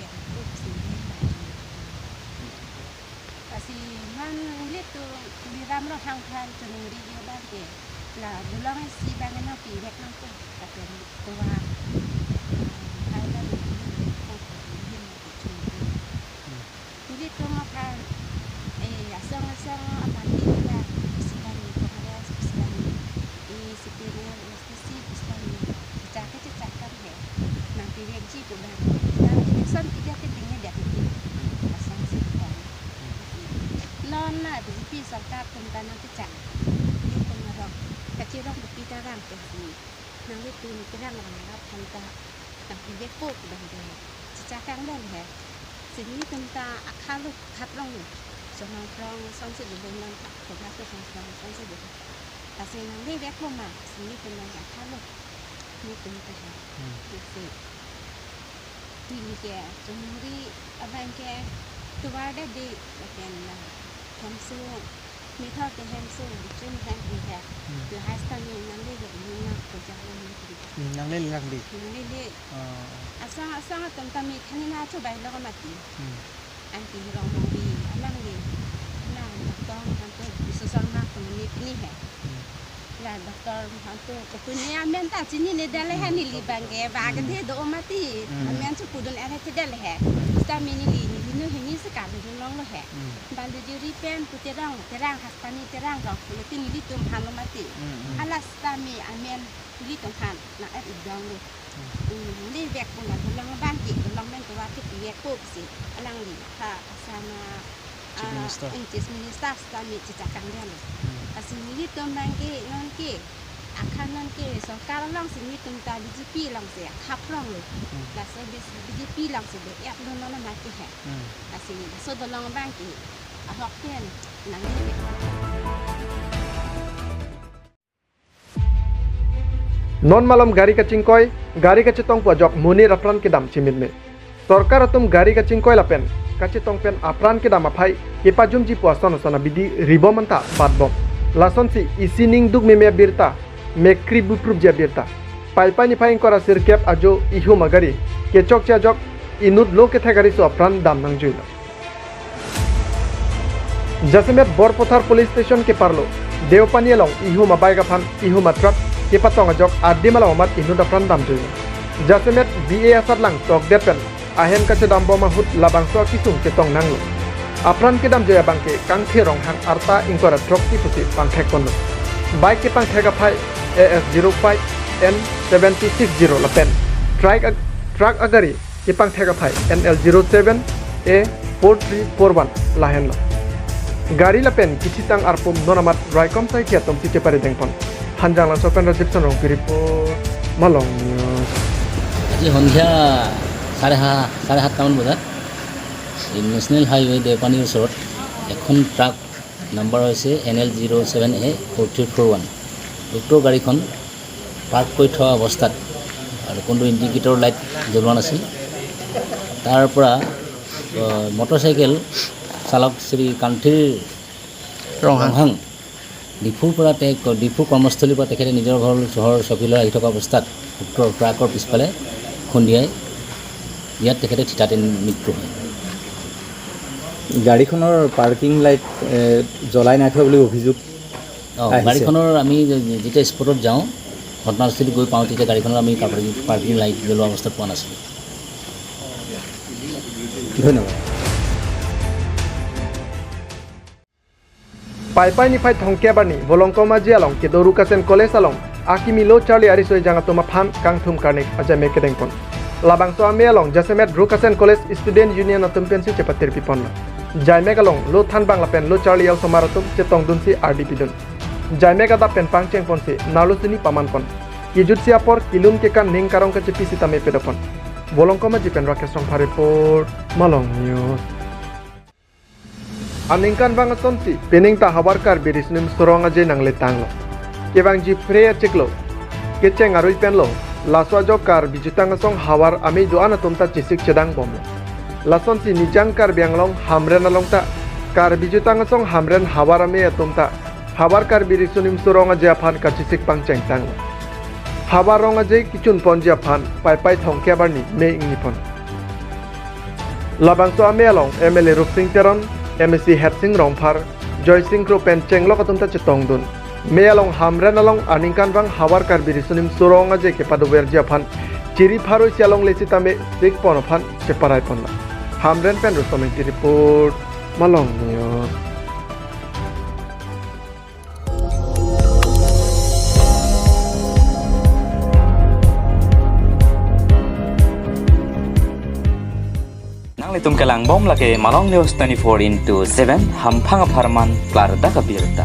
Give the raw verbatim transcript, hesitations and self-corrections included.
vek-ikpo pusi neli bai. Lasi non ilitum Tuliram Ronghang aphan choningri abang ke, la Bulong isi abang nangpivek nangpo, lapen tovar, ah, hai abang nangpivek nangpo, neli choningri. Hmm. Ilitum aphan, eh, asong asong a-party abang, pusi kali Congress, pusi kali, eh, C P I M, S T C, pusi kali, chechak ke chechak abang he, nangpivekji pu abang, nang election pidetji, pingni detji, asonsi abang. Non na B J P sorkar atum ta nangkechak, ilitum arong kachirong bupi ta abang pensi, nanglitum kerang rang aphan ta nangpivekpo pu abang de, chechak abang he. Si nelitum ta akha lo, khat rong lo. Songhong phrong asonsi dolo, nang kha, kha Songhong phrong asonsi dolo. Lasi nangpivekpo ma, si nelitum abang akha lo, nelitum ta he. Hmm. Lasi Ili ke, chomuri abang ke, tovar dade, lapen na, hemso, methot ke hemso, bichun hem ri he. Hmm. Lahai sitame nanglele, nina ko jalo ni kiri. Hmm, nanglele lang di. Nanglele. Oh. Asong, asong atum tame thani na chobai lo mati. Hmm. Anti rong mong bi, alangli, na, tong, anto, iso song na, tumuni pini he. Hmm. La doctor hantu kopine amen ta chinine dale he, hmm, neli abang ke ba, hmm, ke the do mati. Hmm. Amen chu pudun ere the dale he. Hmm. Sitame neli, neli nu hini sekali dun longlo he. Hmm. Bandujuri pen pu Terang, Terang hastani Terang rong pulo tin nelitum halo mati. Hmm, hmm. Hala sitame amen nelitum han na er idong lo. Hmm. Hmm, neli vek pu la dolong abang ke, dolong pen tovar ke vek pu si. Alangli ha asama Chief ah, Minister. Ang Chief Minister sitame chichakang dia lo. Hmm. Lasi nelitum abang ke non ke, akhan non ke, sorkar along si nelitum ta B J P along si akhaprong lo. Hmm. Laso bis-, B J P along si be yak lo non abang ke he. Hmm. Lasi laso dolong abang ke, ahok pen, nang ke. Non malom gari kachingkoi, gari kachetong pu ajok monit apran kedam chimitme. Sorkar atum gari kachingkoi lapen kachetong pen apran kedam aphai kepajumji pu ason ason abidi ribom anta batbom. Lasonsi isi ning dukmeme abirta, mekri buprupji abirta. Paipai niphai ingkoi ra sirkep ajo ihum agari kechokche ajok inut lo kethek ariso apran dam nangjuilo. Jasemet Borpothar Police Station keparlo Deopani along ihum abike aphan ihum atruck kepatong ajok adim along amat inut apran damjui. Jasemet B A asatlang tokdet pen ahem kachedambom ahut labangso akisung chetong nanglo. Apran kedamjui abang ke Kangthir Ronghang arta ingkoi ra throksi pusi pangthekponlo. Bike kepangthek aphai A S zero five N seven six zero lapen truck ag-, truck agari kepangthek aphai N L zero seven A four three four one lahenlo. Gari lapen kechitang arpum non amat raikom saikhi atum si cheparidengpon. Hanjang Langso pen Rajiv Sonrong report, Malong News. আজি সন্ধিয়া চাৰে সা-, চাৰে সাতটামান বজাত এই national highway দেওপানীৰ ওচৰত এখন ট্ৰাক নাম্বাৰ হৈছে এন এল জিৰ' ছেভেন এ ফ'ৰ থ্ৰী ফ'ৰ ওৱান। উক্ত গাড়ীখন পাৰ্ক কৰি থোৱা অৱস্থাত আৰু কোনো ইণ্ডিকেটৰ লাইট জ্বলোৱা নাছিল। তাৰ পৰা, আহ, মটৰচাইকেল চালক শ্ৰী কান্থিৰ ৰংহাং। ৰংহাং ডিফুৰ পৰা তে-, ডিফু কৰ্মস্থলীৰ পৰা তেখেতে নিজৰ ঘৰ চহৰ চকিলৈ আহি থকা অৱস্থাত উক্ত ট্ৰাকৰ পিছফালে খুন্দিয়াই ইয়াত তেখেতে থিতাতে মৃত্যু হয়। গাড়ীখনৰ পাৰ্কিং লাইট, এ, জ্বলাই নাই থোৱা বুলি অভিযোগ অ, আহিছে। গাড়ীখনৰ আমি যে-, যেতিয়া স্পটত যাওঁ, ঘটনাস্থলীত গৈ পাওঁ, তেতিয়া গাড়ীখনৰ আমি পাৰ্কিং, পাৰ্কিং লাইট জ্বলোৱা অৱস্থাত পোৱা নাছিলোঁ। ধন্যবাদ। Paipai niphai thongkep arni Volongkom Aje along kedo Rukasen College along akimi lo charli ariso ejang atum aphan kangthum karnik ajaimek kedengpon. Labangso amei along jasemet Rukasen College Student Union atum pensi chepatirpiponlo. Jaimek along lo thanbang lapen lo charli osomar atum chetongdunsi ardi pidun. Jaimek adap pen pangchengponsi nalo sini pamanpon. Kijutsi apor kilun kekan ning karong kachepi sitame pedopon. Volongkom Aje pen Rakesh Rongphar report, Malong News. Aningkanvang asonsi peningta havar Karbi Riso Nimso Rong Aje nangletanglo. Kevangji Phre achiklo kecheng arui penlo laso ajok Karbi Jutang Asong havar amei do-an atum ta chesik chedangbomlo. Lasonsi Nijang Karbi Anglong Hamren along ta Karbi Jutang Asong Hamren havar amei atum ta havar Karbi Riso Nimso Rong Aje aphan kachesik pangchengtanglo. Havar Rong Aje kechunponji aphan Paipai thongkep arni May ingnipon. Labangso amei along M L A Rupsing Teron, M A C Hetsing Rongphar, Joysing Kro pen chenglok atum ta chetongdun. Mei along Hamren along aningkanvang havar Karbi Riso Nimso Rong Aje kepadoverji aphan chiri pharo isi alongle sitame sikpon aphan cheparaiponlo. Hamren pen Rusoming report, Malong News. Nanglitum kelangbom lake Malong News twenty-four into seven, hamphang apharman klardak abirta.